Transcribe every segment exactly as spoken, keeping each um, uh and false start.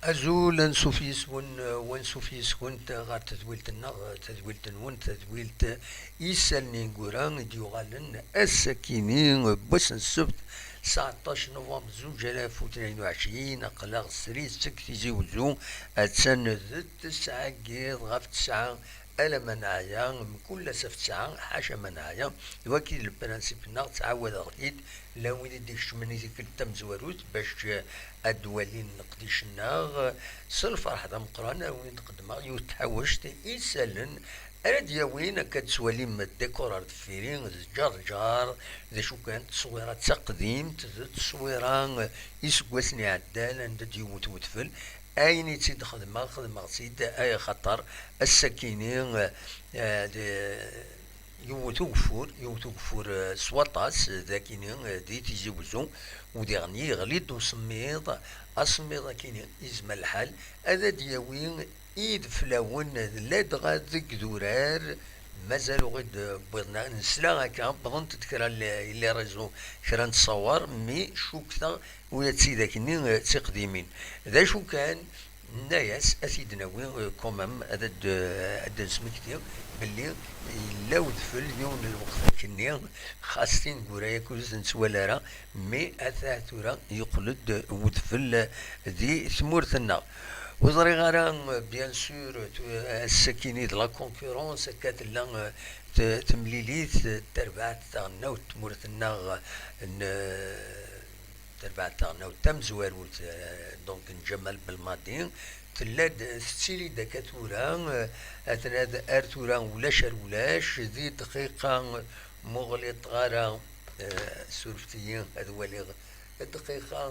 Azul, ansuf yes-wen, wansuf yes-kent ɣer tedwilt-nneɣ, tadwilt-nwen, tadwilt Isallen Ineggura i d-yuɣalen ass-akini n wass n ssebt, sɛeṭṭac novembre zuǧ alaf u tnin u ɛecrin. Aql-aɣ srid seg Tizi Wezzu, attan d ttesɛa n yiḍ ɣef ttesɛa alamma neɛya, mkul ass ɣef ttesɛa, ḥaca ma neɛya. D wagi i d lprinsip-nneɣ, ttɛawadeɣ-t-id, llan wid i d-ikecmen i tikkelt tamezwarut bac, eh, ad d-walin leqdic-nneɣ. S lferḥ d ameqqran ara wen-d-qeddmeɣ yiwet n tḥawact isallen ara d-yawin, akka d-tettwalim ddikor ar deffir-i, d ǧarǧar, d acu kan, tteswira d taqdimt, d tteswira, eh, iseggasen iɛeddan, anda d-yewwet wedfel. Ayen i tt-id-xedmeɣ, xedmeɣ-tt-id, ay axaṭer ass-akini, eh, eh, d-, yewwet ugeffur, yewwet ugeffur, eh, s waṭas, eh, dagini, eh, di Tizi Wezzu, u diɣen yeɣli-d usemmiḍ, asemmiḍ akini izmer lḥal ad d-yawi ideflawen, ladɣa deg idurar, mazal ur ɣ-id-wwiḍen, nesla akka, wwḍent-d kra n les réseaux, kra n tṣawar, mi cukkteɣ ula d tidak-nni, eh, d tiqdimin. D acu kan, nenna-yas, ad t-id-nawi, eh, quand même, ad d-, ad d-nesmekti belli yella wedfel yiwen n lweqt akkenni, xas tineggura-yak ur tent-nettwali ara, mais ata tura yeqqel-d wedfel di tmurt-nneɣ. Ur ẓriɣ ara, bien sûr, tu-, ass-akini d la concurrence, akka tella, eh, t-, temlilit, eh, tarbaɛt taɣelnawt n tmurt-nneɣ, n, eh, tarbaɛt taɣelnawt tamezwarut, eh, donc n Ǧamal Belmadi, tella-d, tettili-d akka tura, eh, atnad ar tura ulac ar ulac, di dqiqa ma ur ɣliṭeɣ ara, eh, surfet-iyi ad waliɣ dqiqa,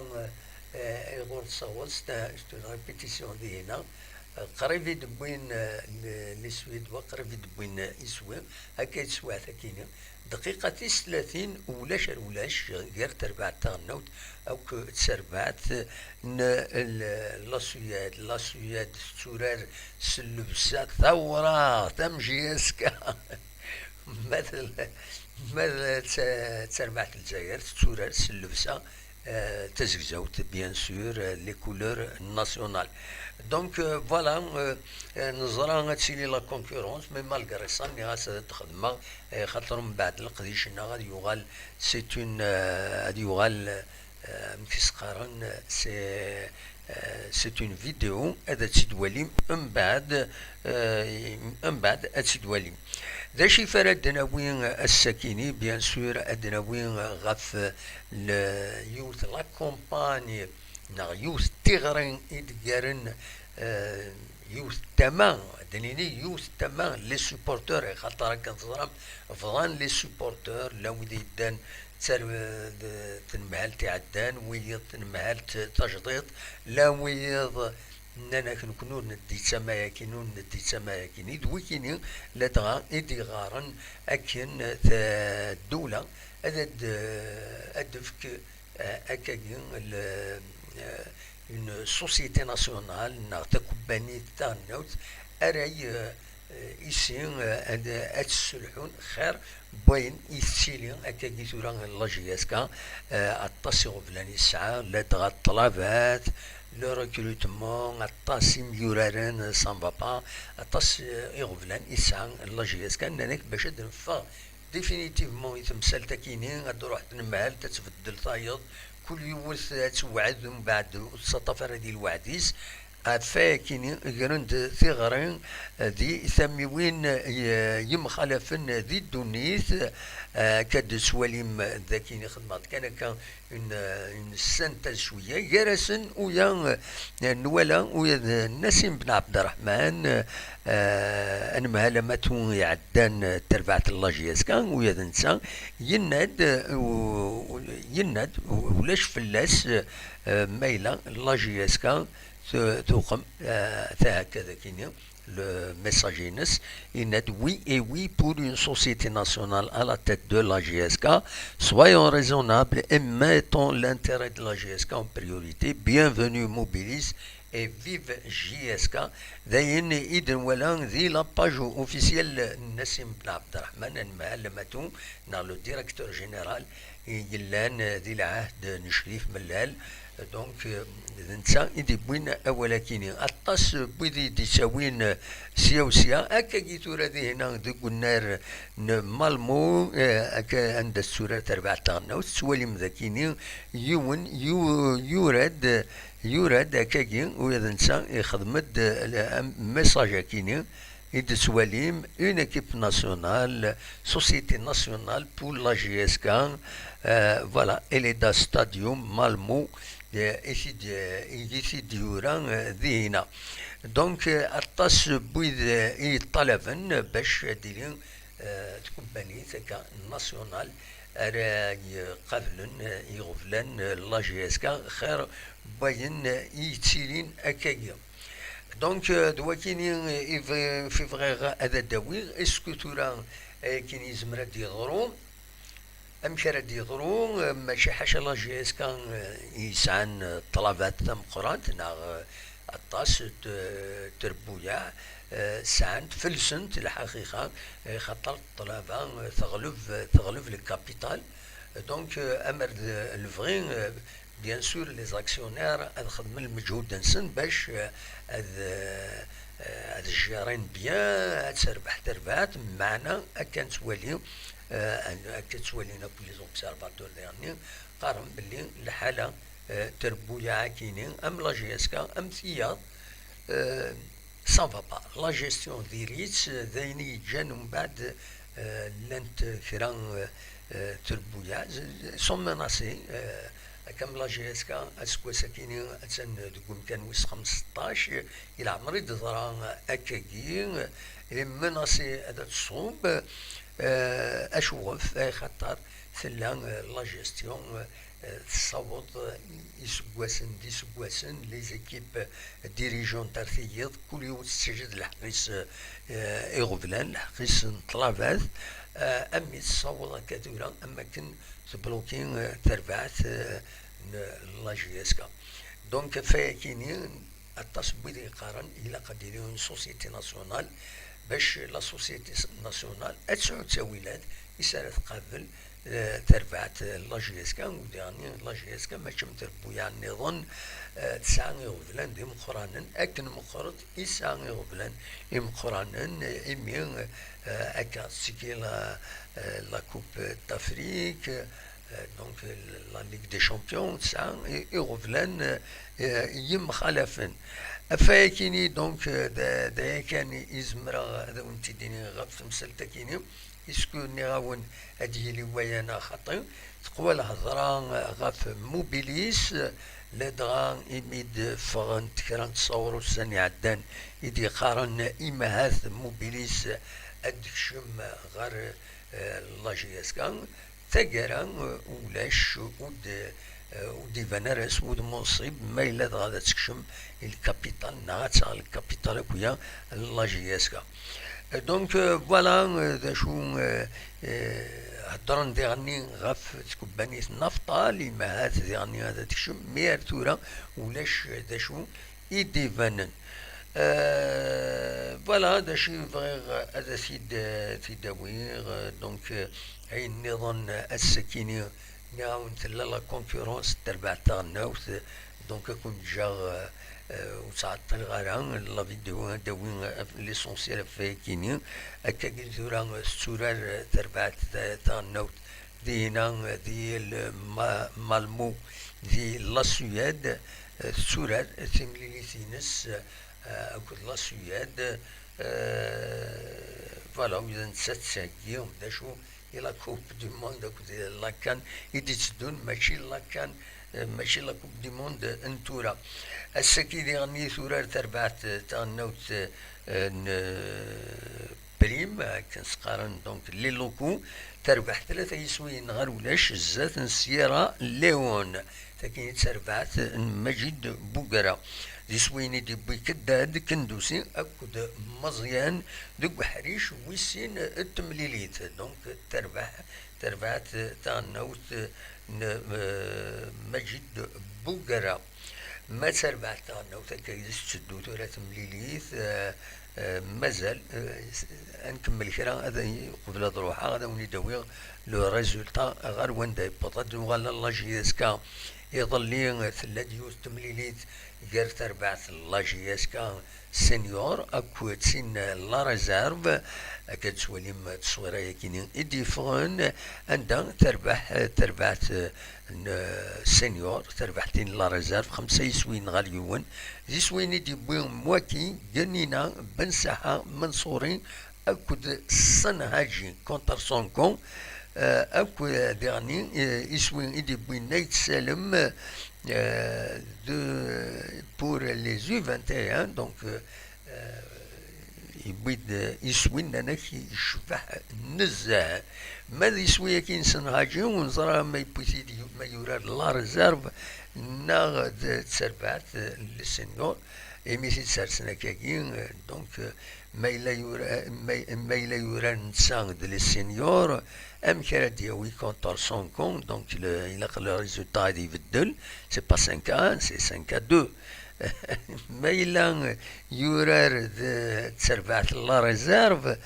eh, ayɣur tessaweḍ, c'est un-, c'est une répétition dihina, eh, qrib i d-wwin, eh, l-, les Suédois, qrib i d-wwin, eh, iswi, akka i teswiɛt akini. Dqiqa tis tlatin, ulac ar ulac, gar terbaɛt taɣelnawt akk d terbaɛt n l-, la Suède. La Suède tetturar s llebsa tawraɣt, am J S K. Ma d, ma d t-, terbaɛt n Lezzayer tetturar s llebsa, eh, tazegzawt, bien sûr, eh, les couleurs nationales. Donc, euh, voilà, euh, euh, neẓra ad tili la concurrence, mais malgré ça, nniɣ-as ad t-xedmeɣ, eh, xaṭer mbeɛd leqdic-nneɣ ad yuɣal, c'est une, euh, ad yuɣal, euh, amek i s-qqaren, c'est, euh, c'est une vidéo, ad tt-id-walim mbeɛd, euh, mbeɛd ad tt-id-walim. D acu i ara d-nawi ass-akini? Bien sûr, ad d-nawi ɣef le-, yiwet la campagne neɣ yiwet n tiɣri i d-ggaren, eh, yiwet n tama, ad d-nini yiwet n tama, les supporteurs, axaṭer akken teẓram, bḍan les supporteurs, llan wid yeddan d tar-, d-, d tanemhalt iɛeddan, wiyiḍ tanemhalt tajdiṭ, llan wiyiḍ nnan-ak, nekkni ur neddi d tama-yakin, ur neddi d tama-yakin. I d wikini ladɣa i d-iɣaren akken ta-, ddula ad, ad, ad d-tefk, eh, akkagi, le-, eh, une société nationale neɣ takubbanit taɣelnawt ara y-, eh, ici, eh, ad, ad tesselḥun xir n wayen i tettili akkagi tura la J S K, eh, aṭas iɣeblan i tesɛa, ladɣa ṭṭlabat, le recrutement, aṭas imyuraren, ça ne va pas, aṭas, eh, iɣeblan i tesɛa la J S K, nnan-ak bac ad neffeɣ définitivement i temsalt-akini, ad d-ruḥ tnemhalt, ad tbeddel tayeḍ, kul yiwet ad tewɛed, mbeɛd ur tettaṭṭaf ara di lweɛd-is. Ɣef wayakini, gren-d tiɣri, eh, di tamiwin, eh, yemxalafen di ddunit, eh, akka d-tettwalim dagini xedmeɣ-d kan akka une, une synthèse cwiya, gar-asen uya, eh, nwala uya d Nassim Ben Abderrahman, eh, anemhal amatu iɛeddan, eh, terbaɛt n la J S K, uya d netta, yenna-d, eh, u-, yenna-d u-, ulac fell-as, eh, ma yella la J S K tu-, tuqem, eh, tahakkad akini, le message-ines, yenna-d, oui et oui pour une société nationale à la tête de la J S K, soyons raisonnables et mettons l'intérêt de la J S K en priorité, bienvenue Mobilis et vive J S K. D ayen i d-nwala di la page officielle n Nassim Ben Abderrahman, anemhal amatu, neɣ le directeur général, yellan di lɛahd n Crif Mellal. Donc, d netta i d-iwwin awal-akini. Aṭas n wid i d-ittawin sya u sya. Akkagi tura dihina deg unnar n Malmo, eh, akka anda tetturar terbaɛt taɣelnawt, tettwalim dakini yiwen yu-, yura-d, yura-d akkagi, u d netta ixdem-d, eh, message-akini i d-tettwalim, une équipe nationale, société nationale pour la J S K, euh, voilà, Eleda Stadium, Malmo, eh, i t-id-, eh, i t-id-yura, eh, dihina. Donc, eh, aṭas n wid, eh, i yeṭṭalaben bac ad d-tili, eh, tkebbanit akka national ara iqablen, eh, iɣeblan, eh, la J S K, xir n wayen, eh, i yettilin akkagi. Donc, euh, d wakini i bɣi-, i bɣiɣ ad d-awiɣ. Est-ce que tura, euh, akken yezmer ad d-yeḍru? Amek ara d-yeḍru? Euh, mačči ḥaca la J S K, euh, i yesɛan, euh, ṭṭlabat tameqqrant, neɣ, euh, aṭas n t-, trebbuyaɛ, euh, sɛant, felsent lḥaqiqa, euh, xaṭer ṭṭlaba, euh, teɣleb, euh, teɣleb le capital. Donc, euh, amer d lebɣi, euh, bien sûr, les actionnaires ad xedmen lmeǧhud-nsen bac, euh, ad, euh, ad gérin bien, ad terbeḥ terbaɛt, meɛna akka nettwali, euh, akka ttwalin akk les observateurs daɣenni, qqaren belli lḥala, euh, trebbuyaɛ akini, am la J S K, am tiyaḍ, euh, ça va pas. La gestion diri-tt, d ayen i yeǧǧan umbeɛd, euh, llant kra, euh, euh, trebbuyaɛ, sont menacées, euh, akka am la J S K, aseggas-akini attan deg umkan wis xemseṭṭac, i leɛmer i d-teḍra akkagi, est menacée ad tṣub, euh, acuɣef, axaṭer tella, euh, la gestion, euh, tessaweḍ, euh, iseggasen d iseggasen, les équipes dirigeantes ar tiyiḍ, kul yiwet tettjed lḥeqq-is, euh, iɣeblan, lḥeqq-is n ṭṭlabat, euh, am mi tessaweḍ akka tura, am akken tebluki, euh, terbaɛt, euh, n la J S K. Donc, ɣef wayakini, aṭas n wid yeqqaren ilaq ad d-tili une société nationale, bac la société nationale ad tesɛu ttawilat is ara tqabel, eh, terbaɛt, eh, la J S K, u diɣenni la J S K mačči am trebbuyaɛ nniḍen, eh, tesɛa iɣeblan d imeqqranen, akken meqqret i tesɛa iɣeblan imeqqranen, eh, imi, eh, akka tettiki la, eh, la Coupe d'Afrique, eh, donc, eh, la Ligue des Champions, tesɛa i-, iɣeblan, eh, yemxalafen. Ɣef wayakini, donc, eh, d, d aya kan i zemreɣ ad awen-t-id-iniɣ ɣef temsalt-akini. Est-ce que nniɣ-awen ad yili waya neɣ xaṭi? Teqwa lhedra ɣef Mobilis, ladɣa imi d-ffɣent kra n tsawer ussan iɛeddan i d-yeqqaren imahat Mobilis ad d-tekcem ɣer, eh, la J S K. Taggara, eh, ulac, ur d-, eh, ur d-iban ara s wudem unṣib ma yella dɣa ad tekcem i lkapital neɣ ad taɣ lkapital akk-ya n la J S K. Eh, donc, eh, voilà, eh, d acu, eh, eh, heddren diɣenni ɣef tkebbanit Naftal, imahat diɣenni ad tekcem, mi ar tura ulac d acu i d-ibanen. Euh, voilà, d acu i bɣiɣ ad as-id-, t-id-awiɣ. Euh, donc, euh, ayen nniḍen, euh, ass-akini, nniɣ-awen tella la concurrence n terbaɛt taɣelnawt, donc ad ken-ǧǧeɣ, euh, ur ttɛeṭṭileɣ ara, la vidéo ad d-awi, euh, l'essentiel ɣef wayakini. Akkagi tura, euh, tetturar, euh, terbaɛt ta-, taɣelnawt dihina, euh, di l-, Ma-, Malmo, di la Suède, euh, tetturar timlilit-ines, euh, akked la Suède, euh, voilà, u d nettat tettheggi d acu i la Coupe du Monde akked la CAN i d-itteddun, mačči la CAN, euh, mačči la Coupe du Monde n tura. Ass-agi diɣenni turar terbaɛt, euh, taɣelnawt, euh, n, euh, Prime, akken s-qqaren, donc, les locaux, terbeḥ tlata yiswiyen ɣer ulac zdat n Sierra Leone. Tagi d tarbaɛt n Majid Bugara. D iswiyen i d-yewwi Keddad Kendusi akked Meẓyan deg uḥric wis sin n temlilit. Donc, terbeḥ, terbaɛt taɣelnawt n, euh, Majid Bugara. Ma d tarbaɛt taɣelnawt akka i d-tetteddu tura temlilit, euh, Eh, mazal, eh, s-, ad nkemmel kra, ad, qbel ad ruḥeɣ, ad awen-id-awiɣ le résultat ɣer wanda yewweḍ. Ad nuɣal ɣer la J S K. Iḍelli, eh, tella-d yiwet temlilit gar terbaɛt n la J S K senior akked tin n la réserve. Akka ad twalim tteswira-yagi i d-yeffɣen, anda terbeḥ, eh, terbaɛt, eh, n, eh, senior, terbeḥ tin n la réserve, xemsa yiswiyen ɣer yiwen. D iswiyen i d-yewwi Mwaki, Ganina, Ben Saha, Mansouri, akked Sanhaji contre Sonko, eh, akked diɣen, eh, iswi i d-yewwi Nayt Salem, eh, de, pour les U vingt et un, donc, eh, yewwi-d iswi nnan-ak yecbeḥ nezzeh. Ma d iswi-agi n Sanhaji, ur neẓri ma yewwi-t-id, ma yurar la réserve neɣ d, d terbaɛt, eh, le senior, imi t-id-sersen akkagi, eh, donc, eh, ma yella yura-, ma, ma yella yurar netta d le senior, amek ara d-yawi contre Sonko? Donc, le, ilaq le résultat ad ibeddel, c'est pas cinq à un, c'est cinq à deux. Ma yella yurar d terbaɛt n la réserve,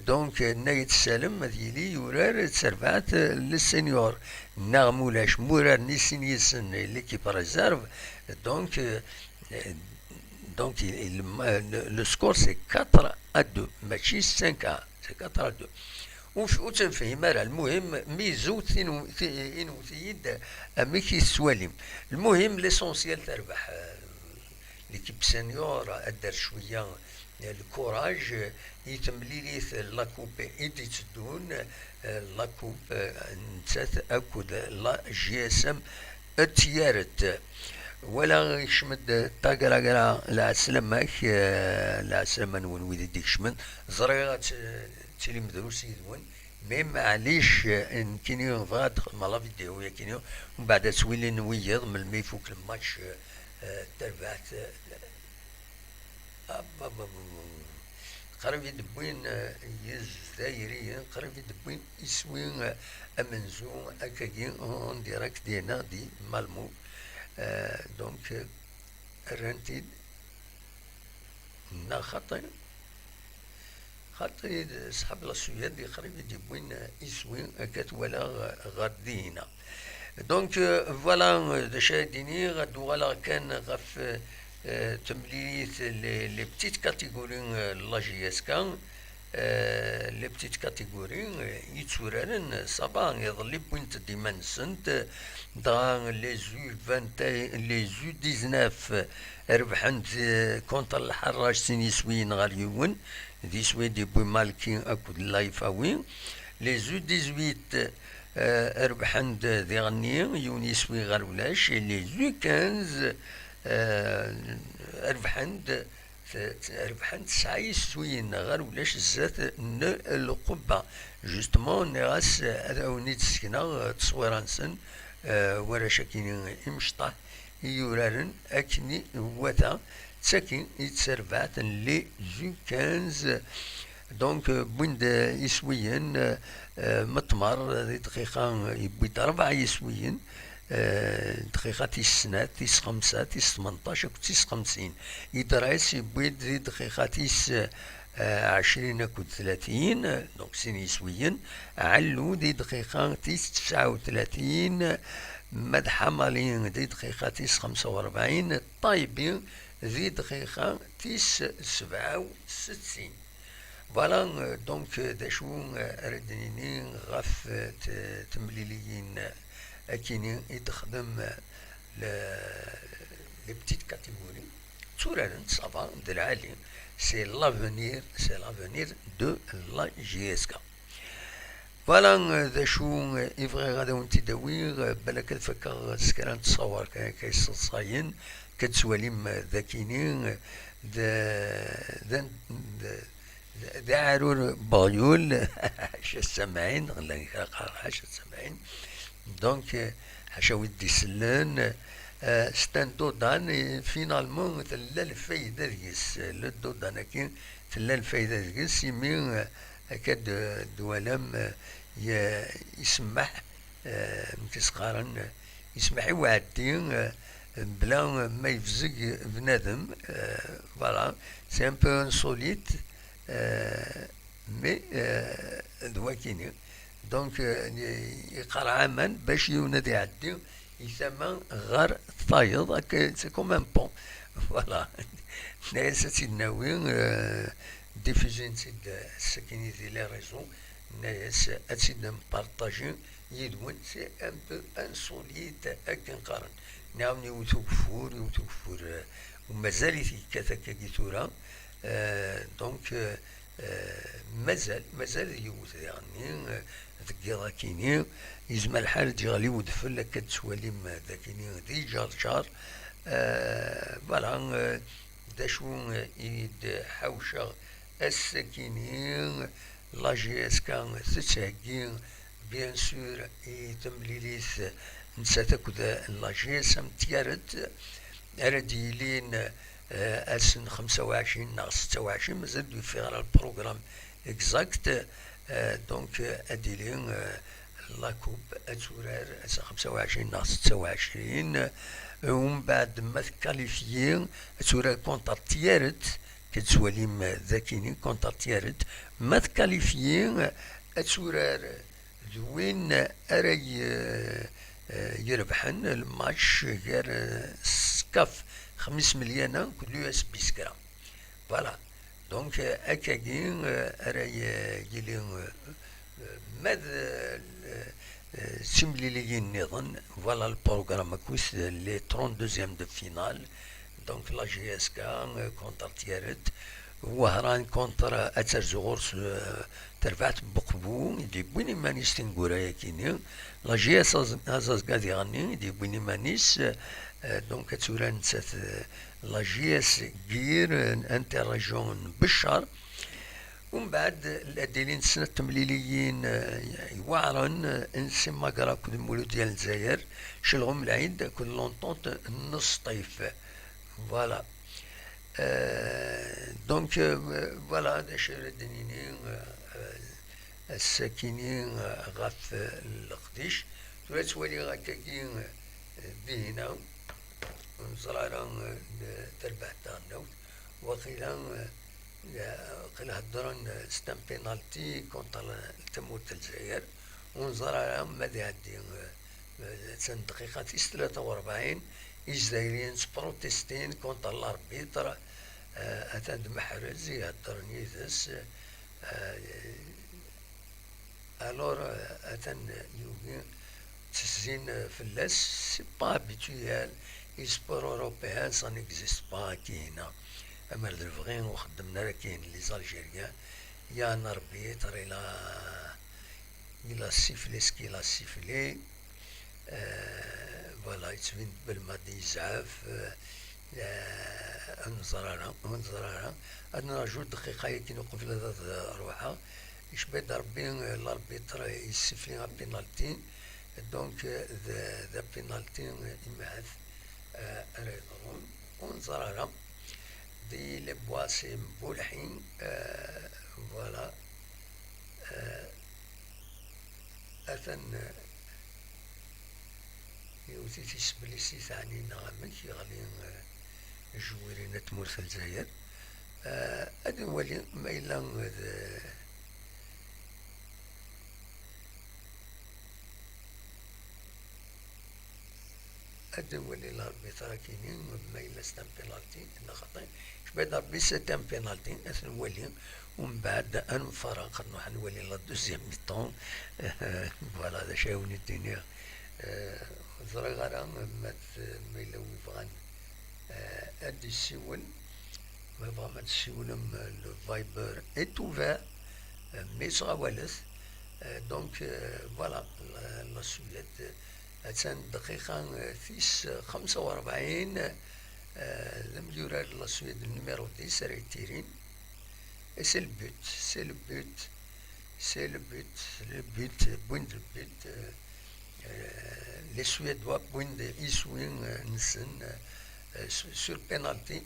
donc, Nayt Salem ad yili yurar d terbaɛt le senior. Neɣ mulac, murar ni sin yis-sen l'équipe réserve, donc, euh, donc, il, il, le, le score, c'est quatre à deux, mačči cinq à un, c'est quatre à deux. Ur, ur tt-nefhim ara. Lmuhim, mi yezweǧ, tin-, ti-, inwet-iyi-d amek i tettwalim. Lmuhim, l'essentiel terbeḥ, euh, l'équipe senior, ad d-terr cwiya, euh, le courage, euh, i temlilit, euh, la coupe i d-itteddun, euh, la coupe, euh, nettat akked la J S M Tiaret. Wala ikcem-d Tagragra, lɛeslama-k, eh, lɛeslama-nwen wid i d-ikecmen. Ẓriɣ ad t-, tilim drus yid-wen, mais maɛlic, eh, nekkini bɣiɣ ad xedmeɣ la vidéo yakini, mbeɛd ad twilin wiyiḍ melmi ifuk lmatch, eh, eh, tarbaɛt, eh, Qrib i d-wwin, eh, Yizzayriyen, qrib i d-wwin iswi, eh, amenzu akkagi en direct dinna di Malmo. Eh, donc, eh, rran-t-id neɣ xaṭi? Xaṭi, d ṣṣḥab la Suède i qrib i d-yewwin, eh, iswi akka twalaɣ, eh, ɣer dinna. Donc, euh, voilà, euh, d acu ara d-iniɣ, ad uɣaleɣ kan ɣef, euh, euh, temlilit, les, les petites catégories, euh, n la J S K, euh, les petites catégories, euh, yetturaren, ça va, iḍelli wwint-d iman-nsent, dɣa les U vingt, les U dix-neuf, euh, rebḥen-d, euh, contre Lḥerrac sin yiswiyen ɣer yiwen, d iswi d-yewwi Malki akked Laifawi, les U dix-huit, Eh, rebḥen-d diɣenni, yiwen yiswi ɣer ulac, et les U quinze, eh, rebḥen-d, t-, t-, rebḥen tesɛa yiswiyen ɣer ulac zdat n lqubba. Justement, nniɣ-as, eh, ad awen-id-sekneɣ, eh, tteswira-nsen, eh, warrac-agi imecṭaḥ i yuraren akken iwata, d tagi i d tarbaɛt n les U quinze. Donc, euh, wwin-d, euh, iswiyen, euh, euh, Metmar, euh, di dqiqa, euh, yewwi-d rebɛa yiswiyen, euh, dqiqa tis snat, tis xemsa, tis tmenṭac akked tis xemsin. Idres yewwi-d di dqiqa tis, euh, ɛecrin akked tlatin, donc sin yiswiyen. Ɛellu di dqiqa tis tesɛa u tlatin, Madḥa Mali di dqiqa tis xemsa u rebɛin, Ṭaybi di dqiqa tis sebɛa u settin. Voilà, euh, donc, euh, d acu, euh, ara d-nini ɣef, euh, t-, temliliyin, euh, akini i d-texdem, euh, le, les petites catégories. Tturaren, ça va, d lɛali. C'est l'avenir, c'est l'avenir de la J S K. Voilà, euh, d acu, euh, i bɣiɣ ad awen-t-id-awiɣ, euh, balak ad fakkeɣ s kra n ttṣawar kan akka yesseḍsayen, akka ad twalim, euh, d akini, euh, d, d, d, d aɛrur n weɣyul, ḥaca tsamɛin, ɣella kra qqareɣ ḥaca tsamɛin. Donc, euh, ḥaca wid d-isellen, euh, c'est un dodan, et finalement, tella lfayda deg-s. Le dodan-agi, tella lfayda deg-s, imi, euh, akka d-, d-twalam, euh, ye-, isemmeḥ, euh, amek i s-qqaren, euh, isemmeḥ i uɛeddi, euh, bla ma yebzeg bnadem, euh, voilà, c'est un peu insolite, euh, mais, euh, d wakini. Donc, euh, yeqqar aman bac yiwen ad iɛeddi i tama ɣer tayeḍ, c'est comme un pont. Voilà. Nna-yas ad tt-id-nawi, euh, diffuser-tt-id, euh, sakkin di les réseaux. Nna-yas ad tt-id-npartaji yid-wen, c'est un peu insolite, akken qqaren. Nniɣ-awen iwet ugeffur, iwet ugeffur, euh, u mazal-it yekkat akkagi tura. Euh, donc, euh, euh, mazal, mazal yiwet diɣenni, euh, deg yiḍ akini, yezmer lḥal ad d-yeɣli wedfel akka d-tettwalim, euh, d akini di Ǧerǧer. Euh, voilà, euh, d acu, euh, i d-ḥawceɣ ass-akini, la J S K tettheggi, bien sûr, i temlilit nettat akked la J S am Tiyaret, ara d-yilin, euh, ass n xemsa u ɛecrin neɣ setta u ɛecrin, mazal d-yuffiɣ ara lprogram exact. Euh, donc, euh, ad d-yili, euh, la coupe, ad turar ass n xemsa u ɛecrin neɣ setta u ɛecrin. Euh, umbeɛd ma tkalifyi, ad turar contre Tiyaret, tettwalim d akini contre Tiyaret. Ma tkalifyi, ad turar d win ara y-, eh, irebḥen lmatch gar, eh, Skaf Xmis Melyana akked l'U S Biskra. Voilà. Donc, eh, akkagi, eh, ara y-, yili, eh, eh, ma d, eh, eh, timliliyin nniḍen. Voilà le programme akk-is, les trente-deuxièmes de finale. Donc la J S K, euh, contre Tiyaret, Wehran contre, euh, ad terzu ɣur-s, euh, terbaɛt n Buqbu, i d-yewwin iman-is tineggura-yakini. La J S Az-, Azazga diɣenni, i d-yewwin iman-is, euh, donc ad turar nettat, euh, la J S Gir, euh, Interrégion n Beccar. Umbeɛd, ad d-ilint snat temliliyin, eh, iweɛren, eh, n Simmagra akked Mulud n Lezzayer, Celɣum Lɛid akked l'Entente n Sṭif. Voilà. Eh, donc, eh, voilà, d acu ara d-nini, eh, eh, ass-akini, eh, ɣef, eh, leqdic. Tura ttwaliɣ akkagi, eh, dihina, ur neẓri ara, eh, tarbaɛt taɣelnawt, waqila, eh, waqila heddren, eh, c'est un penalty contre tamurt n Lezzayer, ur neẓri ara ma ad iɛeddi, eh, eh, attan dqiqa tis tlata u rebɛin, Izzayriyen ttprotestin contre l'arbitre, eh, atan d Meḥrez iheddren yid-s, eh, Alors, euh, atan yugi ttezzin, euh, fell-as, c'est pas habituel, les sports européens, ça n'existe pas, kihina. Amer d lebɣi ur xeddmen ara kihin les Algériens. Il y a un arbitre, il a, il a sifflé ce qu'il a sifflé. Euh, voilà, yettbin-d belma d yezɛef, euh, euh, ad nẓer ara, ur nẓer ara. Ad nraju dqiqa yakin uqbel ad, ad ruḥeɣ. Icba-d Rebbi, euh, l'arbitre yessifli apinalti. Donc, euh, d, d apinalti, euh, imahat, euh, ara yeḍrun. Ur nẓer ara. Di lebwa-s n Bulḥi, euh, voilà. Euh, atan, euh, yewwet-it isbel-is i teɛni neɣ amek, yeɣli, euh, Jwiri n tmurt n Lezzayer. Euh, ad nwali ma yella d, ad nwali l'arbitre akini, ma yella c'est un penalty neɣ xaṭi. Icba-d Rebbi c'est un penalty, ad t-nwali, umbeɛd ad nemfaraq, ad nruḥ ad nwali la deuxième mi-temps. Voilà, d acu ay wen-id-iniɣ. Eh, ẓriɣ ara ma t-, ma yella wi bɣan, eh, ad d-yessiwel. Ma tebɣam ad tessiwlem, le Viber est ouvert, euh, mais ttɣawalet. Euh, donc, euh, voilà, la, la Suède, euh, attan dqiqa, euh, tis xemsa u rebɛin, euh, d amyurar n la Suède numéro dix ara yettirin. Et c'est le but, c'est le but, c'est le but, le but, wwin-d le but, euh, euh, les Suédois wwin-d iswi, euh, nsen, euh, sur, sur penalty.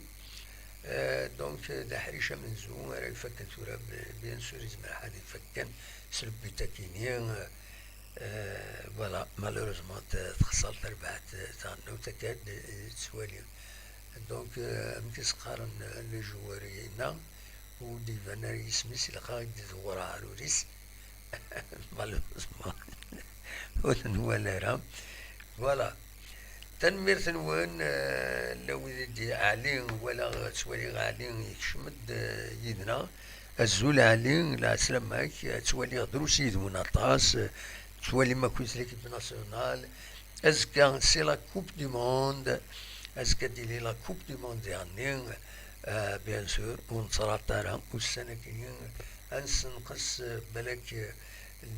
Euh, donc, euh, d aḥric amenzu ara ifakken tura, b-, bien sûr, yezmer ad ifak kan s le but akini, euh, Euh, voilà, malheureusement, t- texṣer terbaɛt, euh, taɣelnawt akka d- d- tettwali. Donc, euh, amek i s-qqaren, euh, le joueur-inna, ur d-iban ara yisem-is, ilaq ad d-iḍewwer aɛrur-is. Malheureusement, ur t-nwala ara. Voilà. Tanemmirt-nwen, euh, la wid i d-, Ɛli, walaɣ, ttwaliɣ Ɛli yekcem-d, euh, yid-neɣ. Azul Ɛli, lɛeslama-k, ttwaliɣ drus yid-wen aṭas, ttwalim akkit l'équipe nationale. Azekka, c'est la Coupe du Monde. Azekka, d-ili la Coupe du Monde diɣenni, euh, bien sûr, ur nettṛaṭ ara ussan-agi, ad nessenqes, euh, balak, euh,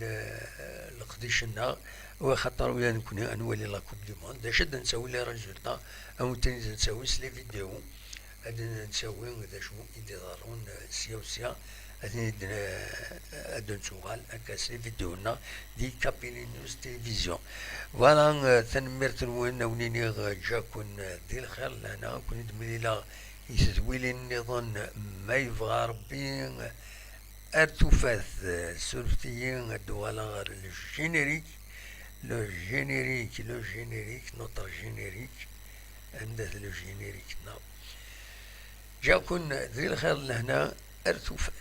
le-, leqdic-nneɣ, u axaṭer ula d nekkni ad nwali la Coupe du Monde. D acu ad d-nettawi les résultats, ad wen-ten-id-nettawi s les vidéos, ad d-nettawi d acu i d-iḍerrun, eh, sya u sya, ad ten-id-, eh, ad d-nettuɣal akka s les vidéos-nneɣ di Kabylie News Télévision. Voilà, eh, tanemmirt-nwen, a wen-iniɣ, eh, ǧǧa-ken, eh, di lxir, lehna, ad ken-id-mlileɣ i tedwilin nniḍen, ma yebɣa Rebbi. Ar tufat, eh, surfet-iyi ad d-uɣaleɣ ɣer le générique, le générique, le générique, notre générique, anda-t le générique-nneɣ? Ǧǧa-ken di lxir d lehna, ar tufat.